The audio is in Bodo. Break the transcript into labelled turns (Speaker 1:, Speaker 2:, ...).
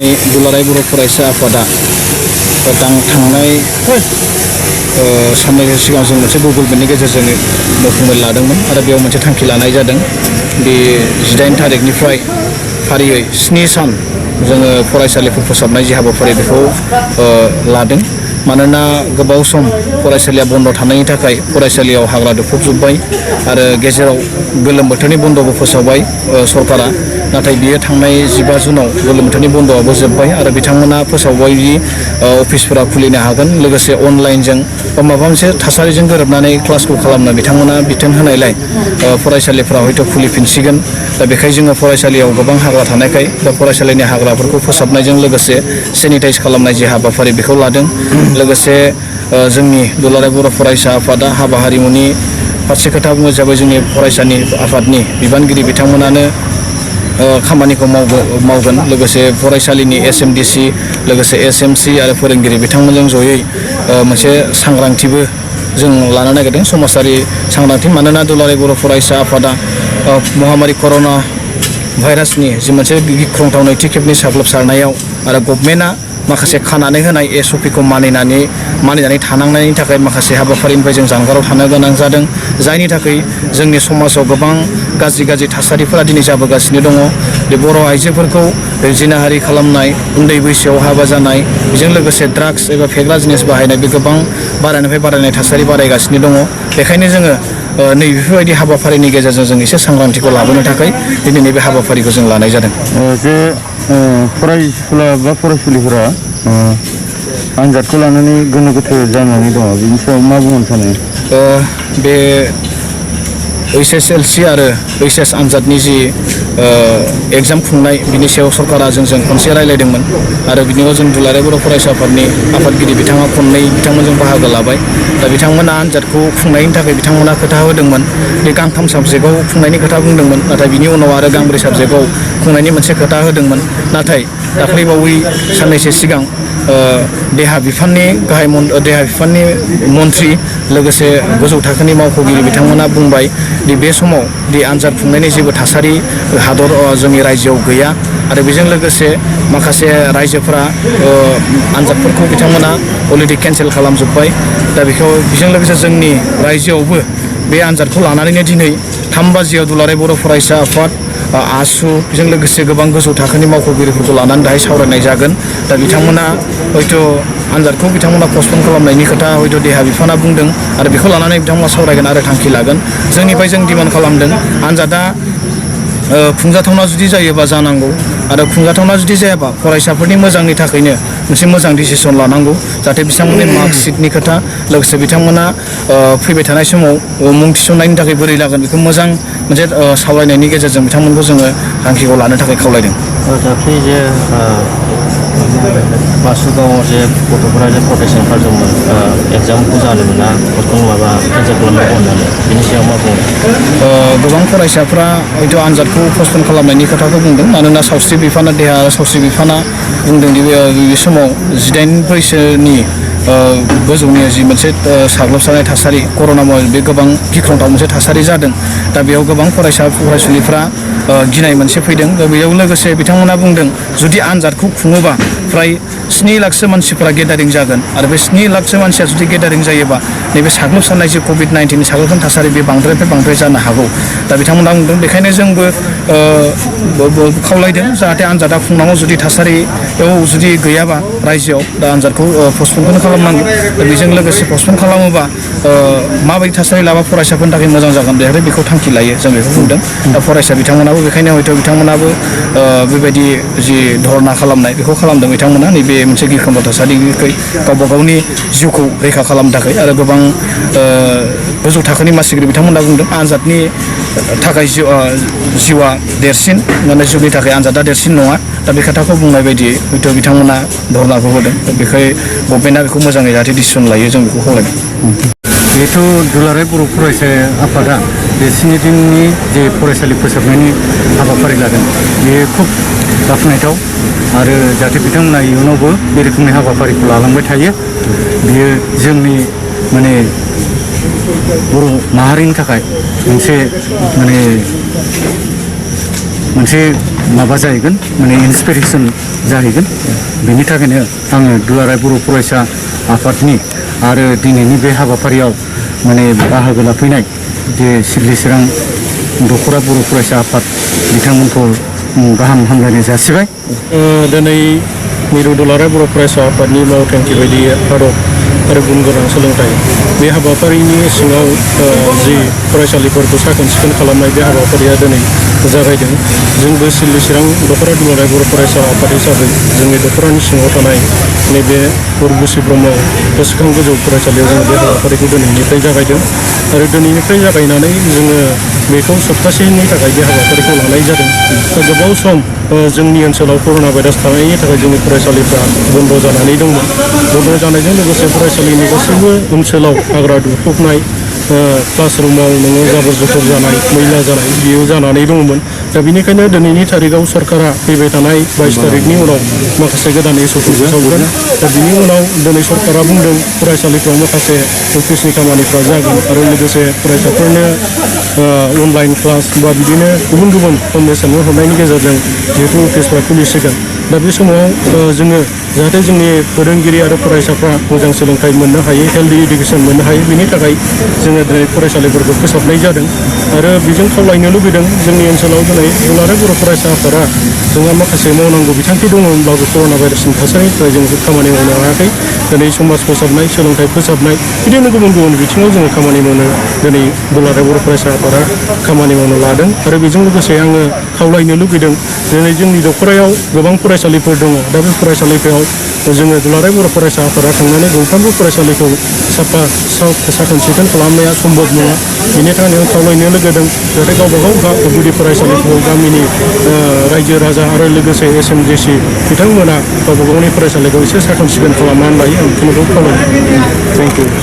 Speaker 1: दुलाराय बर' फरायसा आफादा थांनाय साननैसो सिगां जों मोनसे गुगोल मिटनि गेजेरजों मावफुंनो लादोंमोन आरो बेयाव मोनसे थांखि लानाय जादों। बे 18 थारिखनिफ्राय फारियै 7 सान जोङो फरायसालिफोर फोसाबनाय जि हाबाफारि बेखौ लादों। मानोना गोबाव सम फरायसालिया बन्द थानायनि थाखाय फरायसालियाव हाग्रा दुफबजोब्बाय आरो गेजेराव गोलोम बोथोरनि बन्दबो फोसावबाय सरकारा। नाथाय बियो थांनाय 15 जुनाव गोलोम बोथोरनि बन्दआबो जोब्बाय आरो बिथांमोना फोसावबाय दि अफिसफोरा खुलिनो हागोन, लोगोसे अनलाइनजों बा माबा मोनसे थासारिजों गोरोबनानै क्लासखौ खालामनो बिथांमोना बिथोन होनायलाय फरायसालिफोरा हयथ' खुलिफिनसिगोन। दा बेखायनो जोङो फरायसालियाव गोबां हाग्रा थानायखाय दा फरायसालिनि हाग्राफोरखौ फोसाबनायजों लोगोसे सेनिटाइज खालामनाय जि हाबाफारि बेखौ लादों। लोगोसे जोंनि दुलाराय बर' फरायसा आफादा हाबा हारिमुनि फारसे खोथा बुङो जाबाय जोंनि फरायसानि आफादनि बिबानगिरि बिथांमोनानो खामानिखौ मावगोन। लोगोसे फरायसालिनि SMDC लोगोसे SMC आरो फोरोंगिरि बिथांमोनजों जयै मोनसे सांग्रांथिबो जों लानो नागिरदों, समाजारि सांग्रांथि। मानोना दुलाराय बर' फरायसा आफादा महामारि कर'ना भाइरासनि जि मोनसे गिख्रंथाव नैथि खेबनि साग्लोबसारनायाव आरो गभर्नमेन्टआ माखासे खानानै होनाय SOPखौ मानिनानै थानांनायनि थाखाय माखासे हाबाफारिनिफ्राय जों जानगाराव थानो गोनां जादों। जायनि थाखाय जोंनि समाजाव गोबां गाज्रि थासारिफोरा दिनै जाबोगासिनो दङ। बे बर' आइजोफोरखौ जिनाहारि खालामनाय, उन्दै बैसोआव हाबा जानाय, बेजों लोगोसे ड्राग्स एबा फेग्रा जिनिस बाहायनाय बे गोबां बारायनिफ्राय बारायनाय थासारि बारायगासिनो दङ। बेखायनो जोङो नैबेफोरबायदि हाबाफारिनि गेजेरजों जों एसे सांग्रांथिखौ लाबोनो थाखाय दिनैनि बे हाबाफारिखौ जों लानाय जादों।
Speaker 2: जे फरायसुला बा फरायसुलिफोरा आनजादखौ लानानै गोनो गोथो जानानै दङ, बिनि सायाव मा बुंनो सानो?
Speaker 1: बे HSLC आरो HS आनजादनि जि एग्जाम खुंनाय बिनि सायाव सरकारा जोंजों खनसे रायलायदोंमोन आरो बिनियाव जों दुलाराय बर' फरायसा आफादनि आफादगिरि बिथाङा बिथांमोनजों बाहागो लाबाय। दा बिथांमोना आनजादखौ खुंनायनि थाखाय बिथांमोना खोथा होदोंमोन। बे गांथाम साबजेक्टआव खुंनायनि खोथा बुंदोंमोन, नाथाय बिनि उनाव आरो गांब्रै साबजेक्टआव खुंनायनि मोनसे खोथा होदोंमोन। नाथाय दाख्लैबावै साननैसो सिगां देहा बिफाननि मन्थ्रि लोगोसे गोजौ थाखोनि मावख'गिरि बिथांमोना बुंबाय दि बे समाव दि आनजाद खुंनायनि जेबो थासारि जोंनि रायजोआव गैया आरो बेजों लोगोसे माखासे रायजोफोरा आनजादफोरखौ बिथांमोना अलरेडि केन्सेल खालामजोब्बाय। दा बेजों लोगोसे जोंनि रायजोआवबो बे आनजादखौ लानानैनो दिनै 3 बाजियाव दुलाराय बर' फरायसा आफाद, आसु, बेजों लोगोसे गोबां गोजौ थाखोनि मावख'गिरिफोरखौ लानानै दाहाय सावरायनाय जागोन। दा बिथांमोना हयथ' आनजादखौ पस्टपन खालामनायनि खोथा हयथ' देहा बिफाना बुंदों आरो बेखौ लानानै बिथांमोना सावरायगोन आरो थांखि लागोन। जोंनिफ्राय जों डिमान्ड खालामदों आनजादा खुंजाथावना जुदि जायोबा जानांगौ आरो खुंजाथावना जुदि जायाबा फरायसाफोरनि मोजांनि थाखायनो मोनसे मोजां डिसिसन लानांगौ, जाहाथे बिथांमोननि मार्कशिटनि खोथा लोगोसे बिथांमोना फैबाय थानाय समाव मुं थिसननायनि थाखाय बोरै लागोन बेखौ मोजां मोनसे सावरायनायनि गेजेरजों बिथांमोनखौ जोङो थांखिखौ लानो थाखाय खावलायदों।
Speaker 3: दाख्लै जे बासुगावआव जे गथ'फोरा जे प्रटेस्ट ओंखारदोंमोन एग्जामखौ जानो मोना, केन्सेल खालामनांगौ होननानै, बिनि सायाव मा बुङो?
Speaker 1: गोबां फरायसाफ्रा हयथ' आनजादखौ पस्टपन खालामनायनि खोथाखौ बुंदों। मानोना देहा सावस्रि बिफाना बुंदों दि बे समाव 18 बैसोनि गोजौनि जि मोनसे साग्लोबसारनाय थासारि कर'ना बे गोबां गिख्रंथाव मोनसे थासारि जादों। दा बेयाव गोबां फरायसुलिफ्रा गिनाय मोनसे फैदों। बेयाव लोगोसे बिथांमोना बुंदों जुदि आनजादखौ खुङोबा फ्राय 7 लाखसो मानसिफोरा गेदारिं जागोन आरो बे 7 लाखसो मानसिया जुदि गेदारिं जायोबा नैबे साग्लोबसारनाय जे COVID-19नि साग्लोबसारनाय थासारि बे बांद्रायनिफ्राय बांद्राय जानो हागौ। दा बिथांमोना बुंदों बेखायनो जोंबो खावलायदों जाहाथे आनजादा खुंनांगौ जुदि थासारियाव जुदि गैयाबा रायजोआव दा आनजादखौ पस्टपनखौनो खालामनांगौ। दा बेजों लोगोसे पस्टपन खालामोबा माबायदि थासारि लाबा फरायसाफोरनि थाखाय मोजां जागोन बेखौ थांखि लायो, जों बेखौ बुंदों। दा फरायसा बिथांमोनाबो बेखायनो हयथ' बिथांमोनाबो बेबायदि जि धरना खालामनाय बेखौ खालामदों बिथांमोना नैबे मोनसे गिख्रंथाव थासारिनिफ्राय गावबा गावनि जिउखौ रैखा खालामनो थाखाय। आरो गोबां गोजौ थाखोनि मासिगिरि बिथांमोना बुंदों आनजादनि थाखाय जिउआ देरसिन, माने जिउनि थाखाय आनजादा देरसिन नङा। दा बे खोथाखौ बुंनाय बायदियै हयथ' बिथांमोना धरनाखौ होदों। बेखाय गभर्नमेन्टआ बेखौ मोजाङै जाहाथे डिसिसन लायो जों बेखौ खावलायदों।
Speaker 2: जिहेथु दुलाराय बर' फरायसा आफादा बे 7 दिननि जे फरायसालि फोसाबनायनि हाबाफारि लादों बेयो खुब बाख्नायथाव आरो जाहाथे बिथांमोना इयुनावबो बे रोखोमनि हाबाफारिखौ लालांबाय थायो, बियो जोंनि बर' माहारिनि थाखाय मोनसे मोनसे माबा जाहैगोन माने इन्सपिरेसन जाहैगोन बेनि थाखायनो आङो दुलाराय बर' फरायसा आफादनि आरो दिनैनि बे हाबाफारियाव माने बाहागो लाफैनाय जे सिडलिसिरां दख'रा बर' फरायसा आफाद बिथांमोनखौ गाहाम हामलायनाय जासिबाय।
Speaker 4: दिनै मिरु दुलाराय बर' फरायसा आफादनि मावथांखि बायदि आदब आरो गुन गोनां सोलोंथाइ बे हाबाफारिनि सिङाव जि फरायसालिफोरखौ साखोन सिखोन खालामनाय बे हाबाफारिया दिनै जागायदों। जोंबो सिडलिसिरां दख'रा दुलाराय बर' फरायसा आफाद हिसाबै जोंनि दख'रानि सिङाव थानाय नैबे उर्बुसि ब्रह्म गोसोखां गोजौ फरायसालियाव जोङो बे हाबाफारिखौ दिनैनिफ्राय जागायदों आरो दिनैनिफ्राय जागायनानै जोङो बेखौ सप्तासेनि थाखाय बे हाबाफारिखौ लानाय जादों। गोबाव सम जोंनि ओनसोलाव कर'ना भाइरास थानायनि थाखाय जोंनि फरायसालिफ्रा बन्द' जानानै दंमोन। बन्द' जानायजों लोगोसे फरायसालिनि गासैबो ओनसोलाव हाग्रा दुंफबनाय क्लासरुमाव नोङो जाबोर जथर जानाय मैला जानाय बियो जानानै दङमोन। दा बेनिखायनो दिनैनि थारिखआव सरकारा फैबाय थानाय 22 तारिखनि उनाव माखासे गोदान एसअपि फोसावगोन। दा बिनि उनाव दिनै सरकारा बुंदों फरायसालिफ्राव माखासे अफिसनि खामानिफ्रा जागोन आरो लोगोसे फरायसाफोरनो अनलाइन क्लास बा बिदिनो गुबुन गुबुन फाउन्डेसननो हरनायनि गेजेरजों जिहेतु अफिसफ्रा खुलिसिगोन। दा बे समाव जोङो जाहाथे जोंनि फोरोंगिरि आरो फरायसाफ्रा मोजां सोलोंथाइ मोननो हायो, हेल्दि इडुकेसन मोननो हायो, बेनि थाखाय जोङो दिनै फरायसालिफोरखौ फोसाबनाय जादों आरो बेजों खावलायनो लुबैदों जोंनि ओनसोलाव दिनै दुलाराय बर' फरायसा आफादा जोंहा माखासे मावनांगौ बिथांखि दङ होनब्लाबो कर'ना भाइरासनि थासारिनि थाखाय जों खामानि मावनो हायाखै। दिनै समाज फोसाबनाय, सोलोंथाइ फोसाबनाय बिदिनो गुबुन गुबुन बिथिङाव जोङो खामानि मावनो दिनै दुलाराय बर' फरायसा आफादा खामानि मावनो लादों आरो बेजों लोगोसे आङो खावलायनो लुबैदों दिनै जोंनि दख'रायाव गोबां फरायसालिफोर दङ। दा बे फरायसालिफोराव जोङो दुलाराय बर' फरायसा आफादा थांनानै गंफ्रोमबो फरायसालिखौ साखोन सिखोन खालामनाया सम्भब नङा। बेनि थाखायनो आं खावलायनो लुगैदों जाहाथे गावबा गाव गुदि फरायसालिफोराव गामिनि रायजो राजा आरो लोगोसे SMJC बिथांमोना गावबा गावनि फरायसालिखौ एसे साखोन सिखोन खालामनानै लायो। आं बेखौनो खावलायो। Thank you.